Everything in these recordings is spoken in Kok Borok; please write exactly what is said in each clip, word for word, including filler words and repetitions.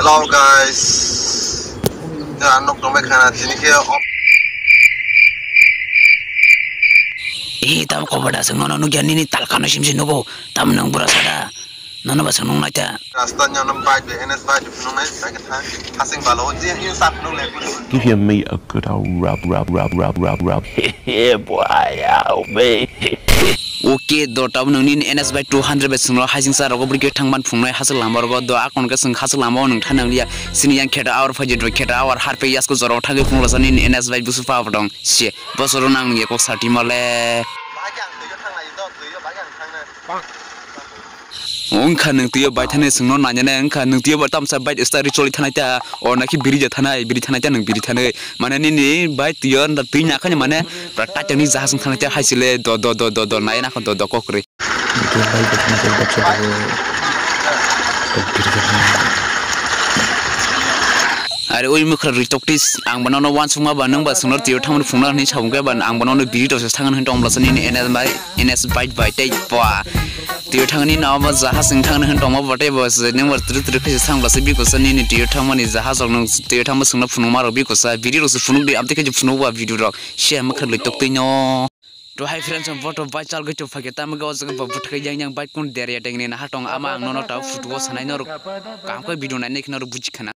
Hello guys. Ya, nok tongbai khana tini khe op- Eh, tam koboda sing nono nugya nini talkano simsi nugo. Tam nang bura sada. Nono ba sing nung naita. Rasta nyono bike de N S bike phunung nai, bike tha. Hasing balo, je hin sat nung le. Give me a good old rub, rub, rub, rub, rub, rub. Yeah, boy, ow, man. Okay, do tabuk nang nini N S by two hundred bai swngrok haising sa rogo bwrwi khe thangman phungnai haswk lama rogo do akon khe swng haswk lama o nang thanang liya sini yang kheta hour phaji do kheta hour harpe yasko jorok thangwi phungrok sa nini N S by busu pa bodong se bosoro nang ye kok sati male. Wngkha nwng twiyo bai thani swngno nanya nai wngkha nwng twiyo bai tamsa bike start ri choli thanai ta o nakhe biri ja thanai biri thanai ta nwng biri thanai mane nini bike twiyo twi nakhani mane pura taitani jahas wng thanai ta haisile do do do do do nai nakha do do kokrwi. Are oi mukra rwi toktis ang bono no wansukma ba nwng ba swngno twiyo thangmani phungnani hinwi sabung khe ba ang bono no biri rok se thangan hin tong bwlasa nini N S bai N S bike bai tei pa. Twiyo thangni na omo jahas wng thangni hin tongma bwtei bo se nang bar tru tru khe se thang bwlasa biko sa nini twiyo thangmani jahas rok nung twiyo thangma swngno phunukma rok biko sa video rok se phunuk di amtwi khe phunuk ba video rok se mukha lwi tok twi no. To hai friends ang boto bai chal gwi to phage tamo ga o jaga bo bwthakai yang yang bai kun der ya dengni na ha tong ama ang nono ta photo o sanai norok kam khe video nai nai khna rok buji khana.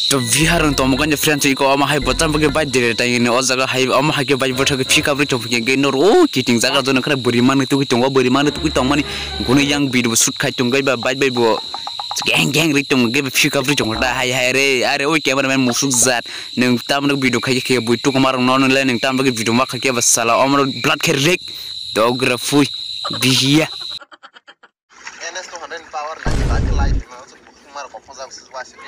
To Bihar ang tomo ganja friends iko omo hai botam bagi bai dire tai ni o jaga hai omo hai ke bai botha ke pick up ri chophi ke nor o kiting jaga jono khare buri manu tugui tongo buri manu tugui tongmani gunu yang video shoot khai tong gai ba bai bai bo gang gang ri tong gai ba pick up ri tong da hai hai re are o camera man musuk jat nung tamno video khai ke bui tu kumar no le nung tam bagi video ma khai ke ba sala omo blood khe rek dogra phui bihiya. N S two hundred power nai ba khe light ma so mar ko phojang si wa si.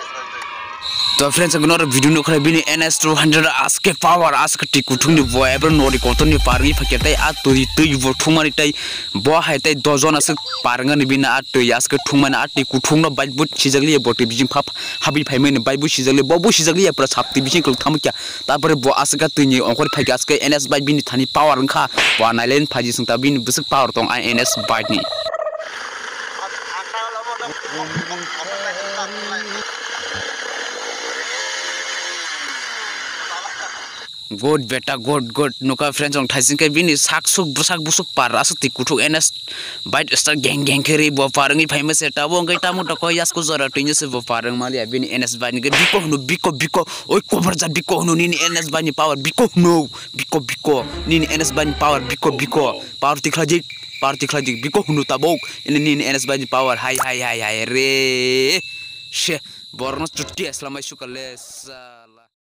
To friends ang noro video no khare bini N S two hundred aske power aske ti kuthung ni bo ebro nori kotor ni parni phake tai a twi twi bo thumani tai bo hai tai dojon asuk parnga ni bini a twi aske thumani a ti kuthung no bike but sijak liye bo twi bijing phap habi phaimani bike but sijak liye bo bu sijak liye pura sap twi bijing kwlwk thamukya. Tapore bo aswk kha twini ongkhor phaikhe aswk khe N S bike bini thani power wngkha. Bo nailai phaji swngta bini bwswk power tong a N S bike ni. Good beta good good nukha friends ong thaising khe bini sak suk bwsak busuk par aswk twi kuthuk N S Bike start gang gang khe ri bo par wngwi phaima se tabuk wngwi tamo toko yasko jora twino se bo par wng maliya bini N S bike ni biko hwno biko biko oi kobrajak biko hwno nini N S bike ni power biko hwno biko biko nini N S bike ni power biko biko power tikhlajik power tikhlajik biko hwno tabuk ini nini N S bike ni power hai hai hai hai re se borno chutki aslamai sukale sala.